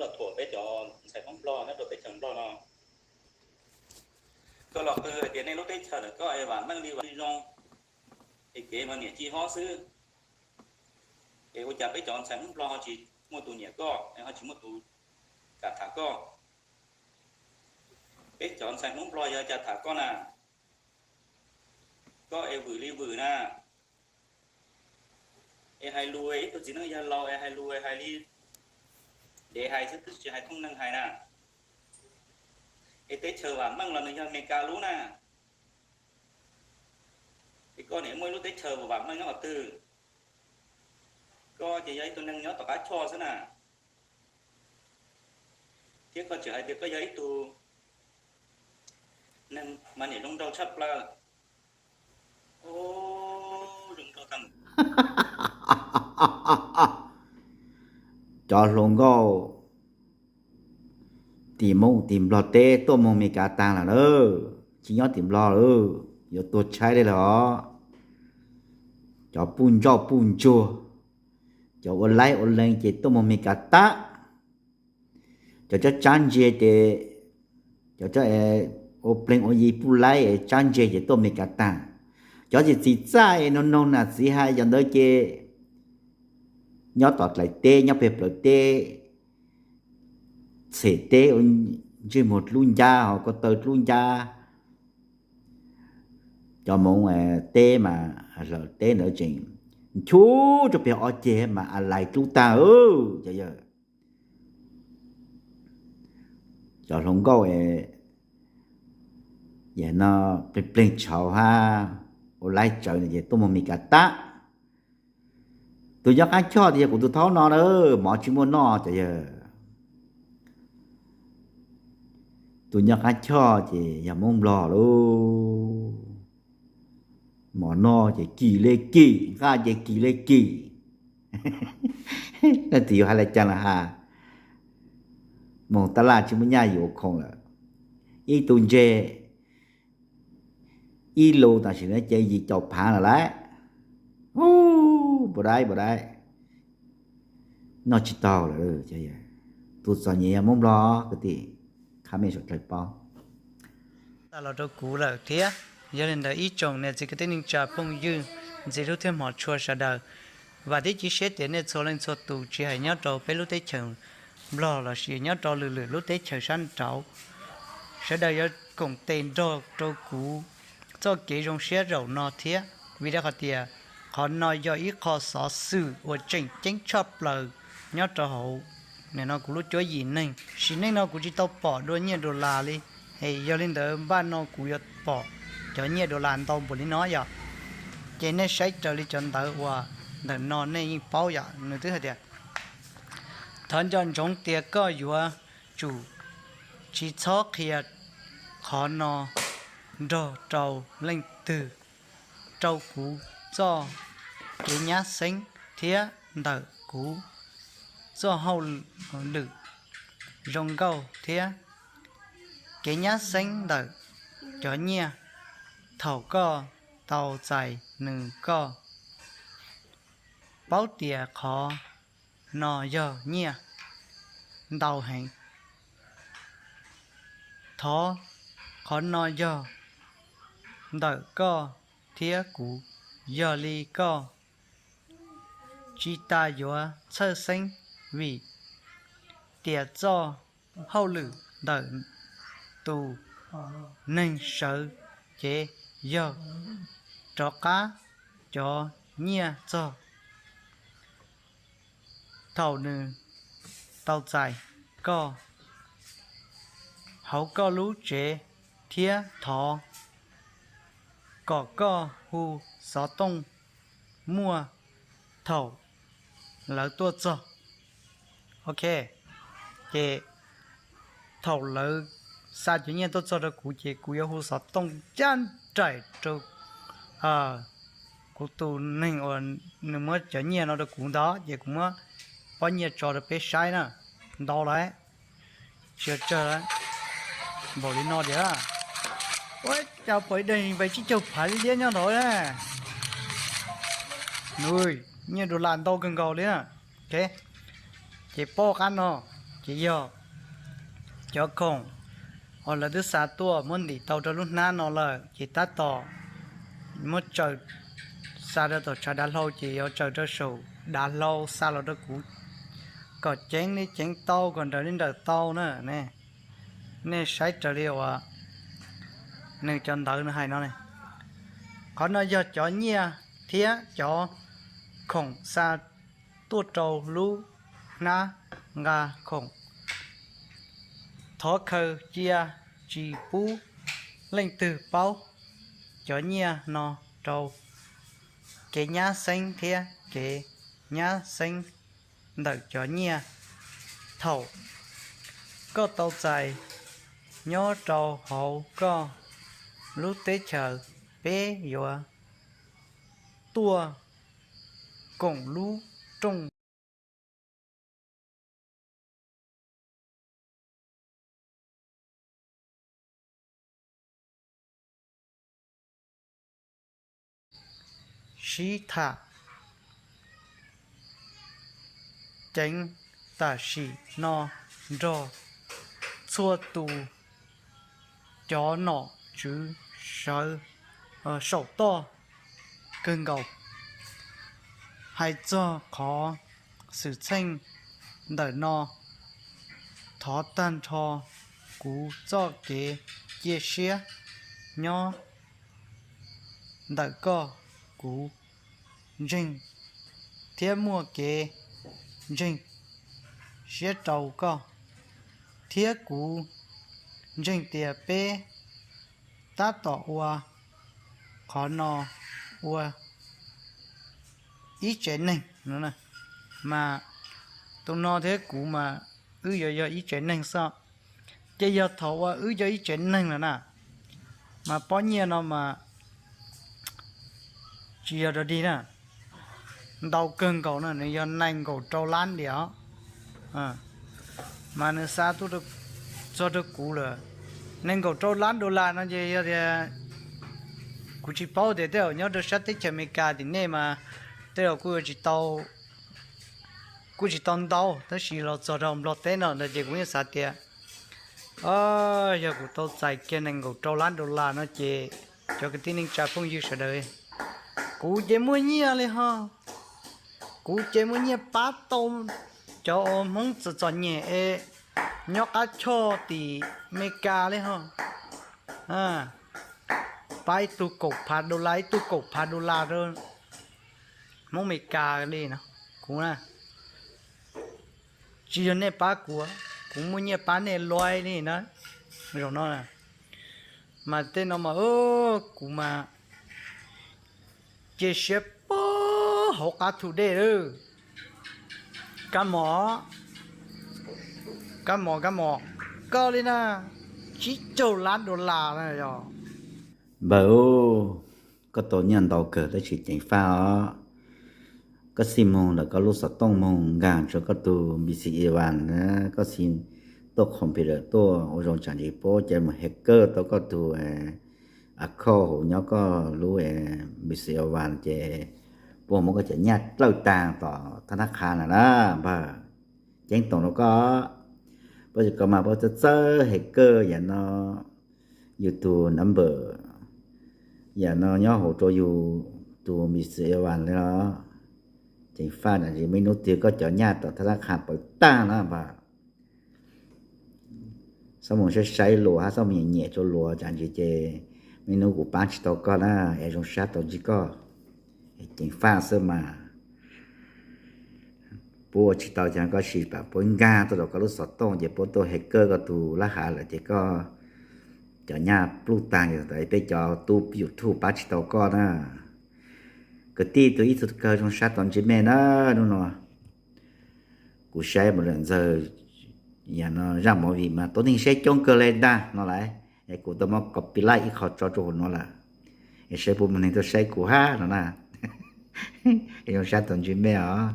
los thuam peb cov ntxhais Hmoob Nplog nyob rau teb chaws Nplog no. Koj los qw hais tias nej lub teb chaws ntawm koj es vam meej li vam zoo, es kev mas niam ci hob xwb, es ua cas peb cov ntxhais Hmoob Nplog ho tsis muaj tus nyiam koj, ho tsis muaj tus kam tham koj? Peb cov ntxhais Hmoob Nplog yog cas tham koj na? Koj es vwm li vwm na, es hais lus ib tug txiv neej yawg laus es hais lus hais li dev hais xwb, twb tsis hais thooj neeg hais na. Es teb chaws vam meej los nws yog Amelikas lub na. Es koj niam muaj ib lub teb chaws vam meej nyob qhov twg? Koj ces yog ib tug neeg nyob tom qab choj xwb na, thiab koj tseem hais tias koj yog ib tug neeg mas niam zoo nraug tshaj plaws. Cov hluas nkauj tim Hmoob tim Nplog teb tuaj mus Amelikas tag lawm na, tsis nyob tim Nplog lawm, yuav tuag tshaib li lawm os. Cov puj ntsoj puj ntsuag, cov ua laib ua leej ces tuaj mus Amelikas tag. Cov tsab ntse ces, cov ua pleeg ua yi puj laib tsab ntse ces tuaj Amelikas tag. Cov txiv txaj es noog noog nam txiv hais cov ntawd ces nyob tom dlaim teb, nyob peg plawv teb, txhem teb, ntsej muag dlub ncab ho ko taw dlub ncab. Cov Hmoob teb mas hlawv teb ntawd tseem nchuv rau peg ob ceg mas a lais dlub tag. Cov yawg, cov hluas nkauj no pleeg pleeg tshauv hab ua laib tsawv no ces tuaj mus Meskas tag. Tus nyob qab choj tias yog kuv tus thaub no na, mov tsis muaj noj cov yawg. Tus nyob qab choj ces yog Hmoob Nplog lauj. Mov noj ces kim li kim, nqaj ces kim li kim. Leej twg yuav hais li cas los has, moog tab laj tsis muaj nyaj yuav khoom lawm. Ib tug ntseg ib lus tam sim no ces yim caum phaav lawm lauj. Npau dai npau dai, noj tsis taug lawm. Tus txom nyem yog Hmoob Nplog kwv tij, qha mej suav dlawg paub. Tas los rau kuv lawm thiab. Yog li ntawd ib tsoom niam txiv kwv tij neej tsa phooj ywg ntxiv hlub thiab hmov tshua sawv daws, vam thiab cia siab tias nej txhua leej txhua tus tsis hais nyob rau peb lub teb chaws Nplog lossis nyob rau lwm lwm lub teb chaws sab nraud, sawv daws yuav koom tes nrog rau kuv txoj kev zoo siab zaum no thiab, vim rau qhov tias qhov no yog ib qho xov xwm uas tseem ceeb tshaj plaws nyob rau hauv nim no kuv lub cuab yim neeg. Sim neej no kuv tsis tau pom dua nyiaj dollar li, es yog li ntawd npaj no kuv yuav pom cov nyiaj dollar ntau npaum li no yom. Ces nej saib raws li cov ntawv uas ntawm no nej yeej paub yom, nws twb hais tias, thov nco ntsoov tias koj yuav tsum tsis txhob qhia qhov no nrog rau leej twg, rau kuv txoj kev nyab xeeb thiab ntawm kuv txoj hauj lwm zoo nkauj thiab kev nyab xeeb ntawm cov nyiaj. Thaum koj tau txais nws koj paub tias qhov no yog nyiaj ntau heev. Thov, qhov no yog ntawm koj thiab kuv, yog li koj tsis tas yuav txhawj xeeb vim tias txoj hauj lwm ntawm tus neeg sawv cev yog rov qab cov nyiaj txog thaum nws tau txais koj hauv koj lub tsev, thiab thov kom koj hu xov tooj muaj thaum lawv tuaj txog. Ok, ces thaum lawv xa cov nyiaj tuaj txog rau kuv ces kuv yuav hu xov tooj ncaj nraim rau kuv tus neeg uas nws muab cov nyiaj no rau kuv ntawd, ces kuv muab pob nyiaj tso rau peb saib na. Ntau lawm, tsis tsawg lawm, npaum li no tiag. Ua cas pom ib daim npaim tsib caug phav liab liab nyob ntawd na. Nws nyiaj dollar ntau kawg nkaus li na. Ces paub qab no, Ces yog cov khoom uas lawv twb xa tuaj muab ntim tau rau lub hnab no lawm ces tab tom muab tsaws, xa rau tom tshav dav hlau ces yuav tsaws rau saum dav hlau xa los rau kuv kom ceev li ceev tau, kom nrawm li nrawm tau na. Nej saib raws li uas nws cov ntawv no hais no. Qhov no yog cov nyiaj thiab cov khoom xa tuaj rau lub hnab nqa khoom. Thov khaws cia tsis pub leej twg paub cov nyiaj no rau kev nyab xeeb thiab kev nyab xeeb ntawm cov nyiaj. Thaum koj tau txais nyob rau hauv koj lub teb chaws, peb yuav tuaj koom lub rooj sib tham ceev tam sim no nrog txhua tus cov nom tswv sawv saum toj kawg nkaus. Hais txog qhov xwm txheej ntawm no, thov tag nrho kuv txoj kev cia siab nyob ntawm koj, kuv ntseeg thiab muaj kev ntseeg siab rau koj, thiab kuv ntseeg tias peb tab tom ua qhov no ua ib tsev neeg no. Mas tus no thiab kuv mas wb yuav yog ib tsev neeg xwb. Ces yog thaum uas wb yog ib tsev neeg lawm na, mas pob nyiaj no mas tsis yog dog dig na, ntau kawg nkaus na, nws yog nees nkaum rau lab diam os. Mas nws xa tuaj txog rau kuv lawm, nees nkaum rau lab dollar no ces yog tias kuv tsis paub tias tej zaum nyob rau sab teb chaws Amelikas tim nej mas tej zaum kuj tsis tau, kuj tsis tau ntau, tab sis los txog rau Nplog teb no ntag ces kuv yeej xav tias, o, yog kuv tau txais kiag nees nkaum rau lab dollar no ces cov kwv tij neej tsa phooj ywg sawv daws, kuv ces muaj nyiaj li ho, kuv ces muaj nyiaj pab tau cov uas Hmoob txom txom nyem es nyob qab choj tim Amelikas li ho. Pab ib tug kaum phav dollar, ib tug kaum phav dollar rau Hmoob Amelikas li no. Kuv na, tsis yog nej pab kuv, kuv muaj nyiaj pab nej luaj li na. Zaum no mas tej no mas kuv mas cia siab pab hauv qab thu dej lawm. Kab mos, kab mos, kab mos, koj li na, tsib caug lab dollar na yog. Npawg, koj tau nyiaj ntau kawg tab sis ceev faj os. Koj xij moog ntawm koj lub xov tooj moog nkaag rua koj tug B C Evan na, koj xij tuaj computer tuaj ua zoo tsaam ntsis puab ca mus hacker tau koj tug account huv nyob koj lub B C Evan ces puab muab koj cov nyiaj dlawb taag tom thab nab qha na na npawg. Ceeb toom rau koj, puab tsis koj mas puab txawj txawj hacker yam no, yus tug number yam no nyob huv rua yus tug B C Evan li os. Ceev faj tsaam ntsis muaj ib nub twg koj cov nyiaj tom thab nab qha pawv taag na npawg. Xob mus saib saib luas hab xob mus nyem nyem rua luas tsaam ntsis ces muaj ib nub kuv paab tsis tau koj na, es zoo sab tau ntsib koj. Ceev faj xwb mas. Puab ua tsis tau ces koj sim pab puab nkaag tuaj rau koj lub xov tooj ces puab tuaj hacker koj tug lab hav lawm ces koj cov nyiaj pluj taag, peb cov tub YouTube paab tsis tau koj na. Kwv tij tug ib txhia kawg zoo sab tau ntsib mej na. Nub no kuv saib mus lawm ntxawg yam no zaj movie mas tuab neeg saib coob kawg le ntaag no lawm, es kuv tau muab copyright ib qho tso rua huv no lawm, es saib puas muaj neeg tuaj saib kuv hab no na. Es zoo sab tau ntsib mej os.